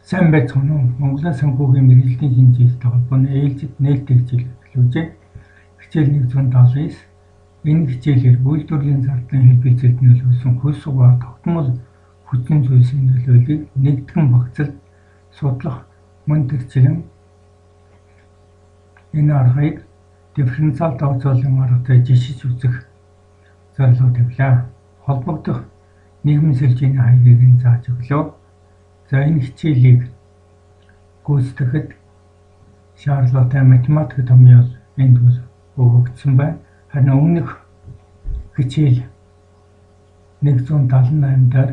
Сайн байцгаана уу? Монголын санхүүгийн мэргэжлийн шинжилгээтэй холбооны ээлжид нээлттэй хичээл эхлүүлжээ. Хичээл 179. Энэ хичээлээр үйлдвэрлэлийн зардлын хэлбэлзэлд нөлөөлсөн хөлс угаар тогтмол хүчин зүйлсийн нөлөөллийг нэгдгэн багцлалд судлах мөн тэрчлэн энэ аргыг дифференциал тооцооллын аргатай жишиж үзэх зорилго тавилаа. Холбогдох нийгмийн сүлжээний хаягийг нь зааж өглөө. За энэ хичээлийг гүйцэтгэхэд шаардлагатай математик томьёол энд бол өгөгдсөн байна. Харин өмнөх хичээл 178 дээр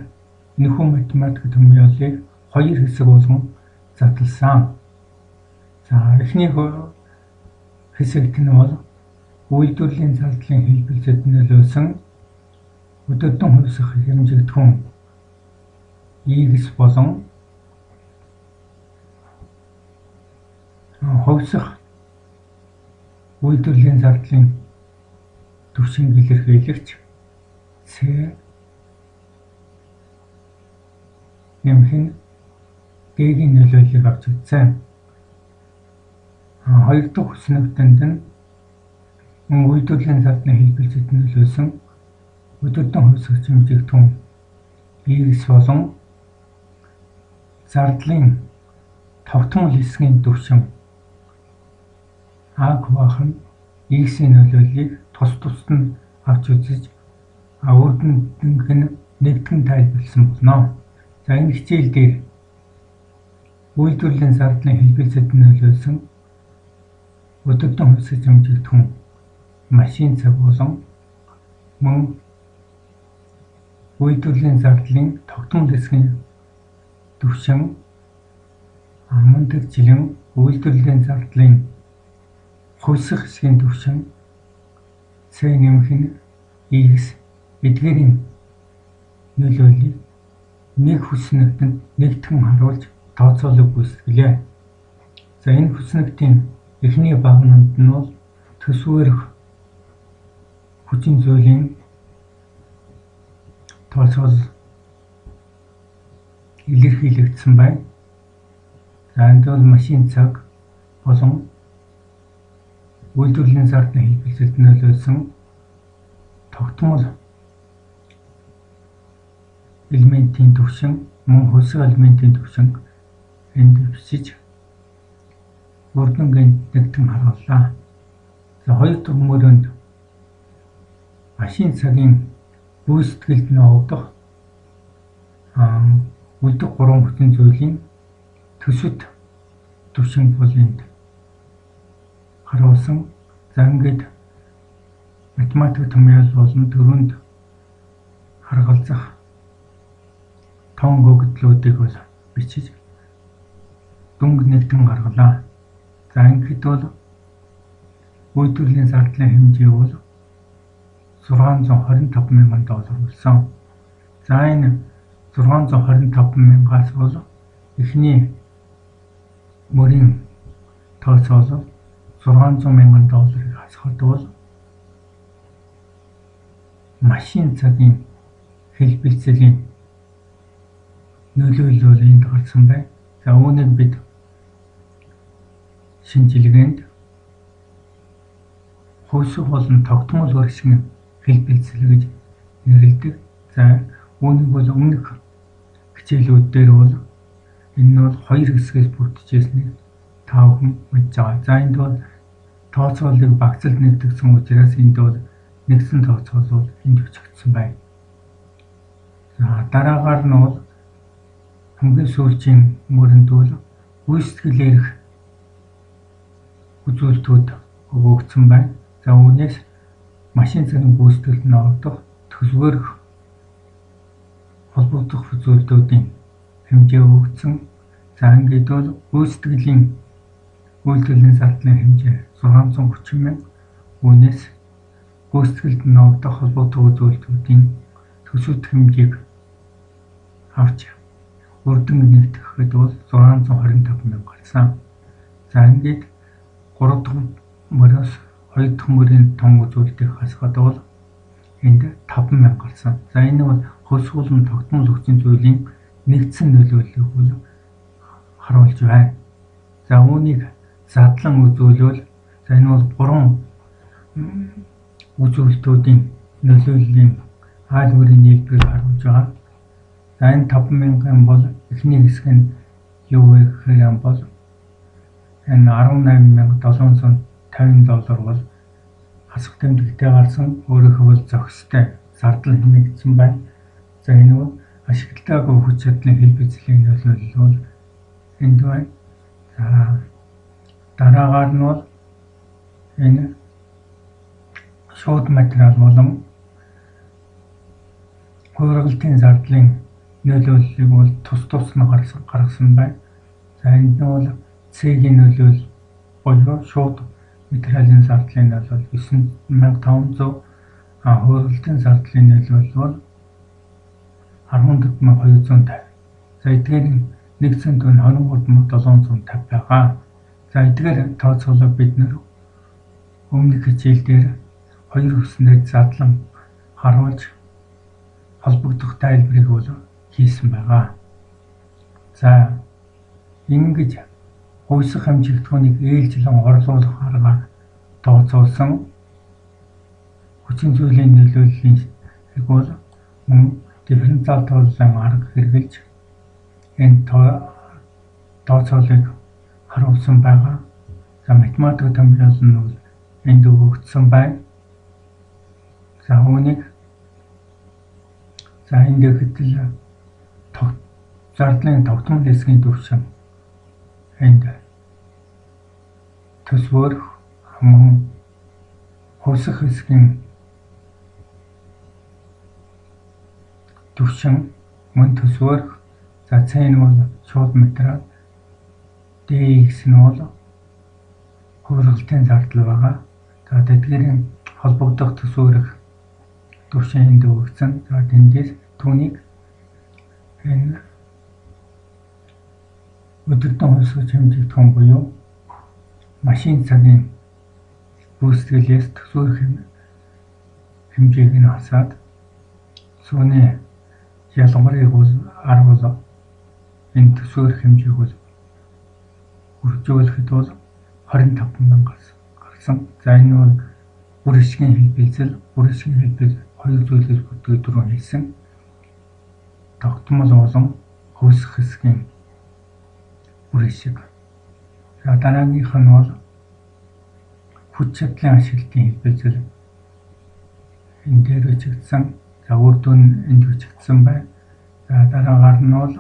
энэхүү математик томьёолыг хоёр хэсэг болгон задлсан. За эхний хэсэгт нь бол үйлдвэрлэлийн зардлын хэлбэлзэлд нөлөөлсөн өдөрдөн хувьсах хэмжигдэхүүн X болон хувьсах үйлдвэрлэлийн зардлын түвшинг илэрхийлэгч C нэмэх нь Г-ийн нөлөөллийг авч үзсэн. Хоёр дахь хүснэгтэнд нь мөн үйлдвэрлэлийн зардлын хэлбэлзэлд нөлөөлсөн өдөрдөн хувьсагч хэмжигдэхүүн X болон зардлын тогтмол хэсгийн түвшин А хуваах нь X-ийн нөлөөллийг тус тусад нь авч үзэж үр дүнг нь нэгтгэн тайлбарласан болно. За энэ хичээл дээр үйлдвэрлэлийн зардлын хэлбэлзэлд нөлөөлсөн өдөрдөн хувьсагч хэмжигдэхүүн машин цаг болон мөн үйлдвэрлэлийн зардлын тогтмол хэсгийн түвшин мөн тэрчлэн үйлдвэрлэлийн зардлын хувьсах хэсгийн түвшин C нэмэх нь X эдгээрийн нөлөөллийг нэг хүснэгтэнд нэгтгэн харуулж тооцоолог гүйцэтгэлээ. За энэ хүснэгтийн эхний багананд нь бол төсвөрөх хүчин зүйлийн тооцоол илэрхийлэгдсэн байна. За энд бол машин цаг болон үйлдвэрлэлийн зардлын хэлбэлзэлд нөлөөлсөн тогтмол элементийн түвшин мөн хувьсгал элементийн түвшин энд бичиж үр дүнг нэгтгэн харууллаа. За хоёр дахь мөрөнд машин цагийн гүйцэтгэлд ногдох үлдэх гурван хүчин зүйлийн төсөт түвшин бол энд харуулсан. За ингээд математик томьёол болон төрөнд харгалзах тоон өгөгдлүүдийг бол бичиж дүнг нэгтгэн гаргалаа. За ингээд бол үйлдвэрлэлийн зардлын хэмжээ бол 625 мянган доллар болсон. За энэ 625 мянгаас бол эхний мөрийн тооцоолол 600 мянган долларыг хасахад бол машин цагийн хэлбэлзэлийн нөлөөлөл бол энд гарсан байна. За үүнийг бид шинжилгээнд хувьсах болон тогтмол хөршин хэлбэлзэл гэж нэрлэдэг. За үүнийг бол өмнөх хичээлүүд дээр бол энэ нь бол хоёр хэсгээс бүрдчихсэнийг та бүхэн мэдж байгаа. За энд бол тооцооллыг багцлалд нэгтгэсэн учраас энд бол нэгдсэн тооцоол бол энд бичигдсэн байна. За дараагаар нь бол хамгийн сүүлчийн мөрөнд бол гүйцэтгэлээрх үзүүлэлтүүд өгөгдсөн байна. За үүнээс машин цагийн гүйцэтгэлд ногдох төсвөрөх холбогдох үзүүлэлтүүдийн хэмжээ өгөгдсөн. За ингээд бол гүйцэтгэлийн үйлдвэрлэлийн зардлын хэмжээ 630 мянга. Үүнээс гүйцэтгэлд ногдох холбогдох үзүүлэлтүүдийн төсөвт хэмжээг авч үр дүнг нэгтгэхэд бол 625 мянга гарсан. За ингээд 3 дахь мөрөөс 2 дахь мөрийн тон үзүүлэлтийг хасахад бол энд 5 мянга гарсан. За энэ бол хувьсгуулсан тогтмол хүчин зүйлийн нэгдсэн нөлөөллийг бол харуулж байна. За үүнийг задлан үзүүлвэл за энэ бол 3 үзүүлэлтүүдийн нөлөөллийн айл бүрийн нийлбэрийг харуулж байгаа. За энэ 5000 бол эхний хэсэг нь юу вэ гэхээр бол энэ 18,750 доллар бол хасах тэмдэгтэй гарсан, өөрөөх бол зохистой зардал хэмнэгдсэн байна. За энэ бол ашигладаагүй хүч чадлын хэлбэлзлийн нөлөөлөл бол энд байна. За дараагаар нь бол энэ шууд материал болон хувиргалтын зардлын нөлөөллийг бол тус тус нь гаргасан байна. За энд нь бол C-ийн нөлөөлөл буюу шууд материалын зардлын нөлөөлөл 9500, хувиргалтын зардлын нөлөөлөл бол 14250. За эдгээр нэгдсэн дүн 23750 байгаа. За эдгээр тооцоолоо бид нэр өмнөх хичээл дээр хоёр хүснээр задлан харуулж холбогдох тайлбарыг бол хийсэн байгаа. За ингэж хувьсах хэмжигдэхүүнийг ээлжлэн орлуулах аргаар тооцоолсон хүчин зүйлийн нөлөөллийн бол мөн дифференциал тооллын арга хэрэглэж энэ тооцоолыг харуулсан байгаа. За математик томьёол нь бол энд өгөгдсөн байна. За үүнийг за энд хэтэл зардлын тогтмол хэсгийн түвшин энд төсвөр мөн хувьсах хэсгийн түвшин мөн төсвөр. За C нь бол шууд материал, DX нь бол хувиргалтын зардал байгаа. За тэдгээрийн холбогдох төсвөрөх түвшин энд өгөгдсөн. За тэндээс түүнийг энэ өдөртөн хувьсгаж хэмжигдэхүүн буюу машин цагийн гүйцэтгэлээс төсвөрөх хэмжээг нь хасаад сүүний ялгарыг бол арвал энэ төсвөрөх хэмжээг бол үржүүлэхэд бол 25 мянгаас гарсан. За энэ бол үр ашигын хэлбэлзэл, үр ашигын хэлбэл хоёр зүйлээс бүрддэг дөрвөн хэлсэн. Тогтмол болон хувьсах хэсгийн үр ашиг. За дараагийнх нь бол хүч чадлын ашиглалтын хэлбэлзэл энэ дээр бичигдсэн. За үр дүн энд бичигдсэн байна. За дараагаар нь бол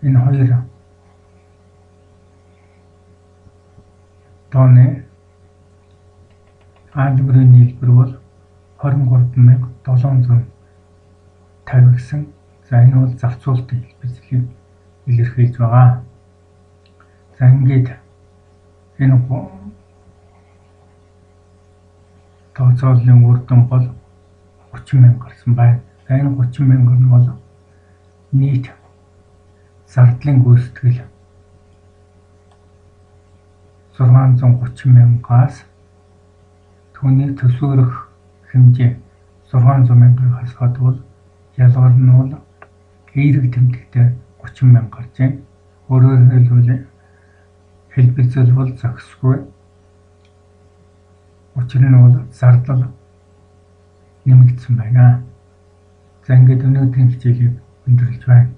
энэ хоёр тооны алгебрын нийлбэр бол 23750 гэсэн. За энэ бол зарцуулалтын хэлбэлзлийг илэрхийлж байгаа. За ингээд энэ тооцооллын үр дүн бол 30 мянга гарсан байна. За энэ 30 мянга нь бол нийт зардлын гүйцэтгэл 630 мянгаас түүний төсвөрөх хэмжээ 600 мянгаыг хасгаад бол ялгар нь бол эерэг тэмдэгтэй 30 мянга гарч байна. Өөрөөр хэлбэл хэлбэлзэл бол зохисгүй. Учир нь бол зардал нэмэгдсэн байна. За ингээд өнөөдрийн хичээлийг өндөрлөж байна.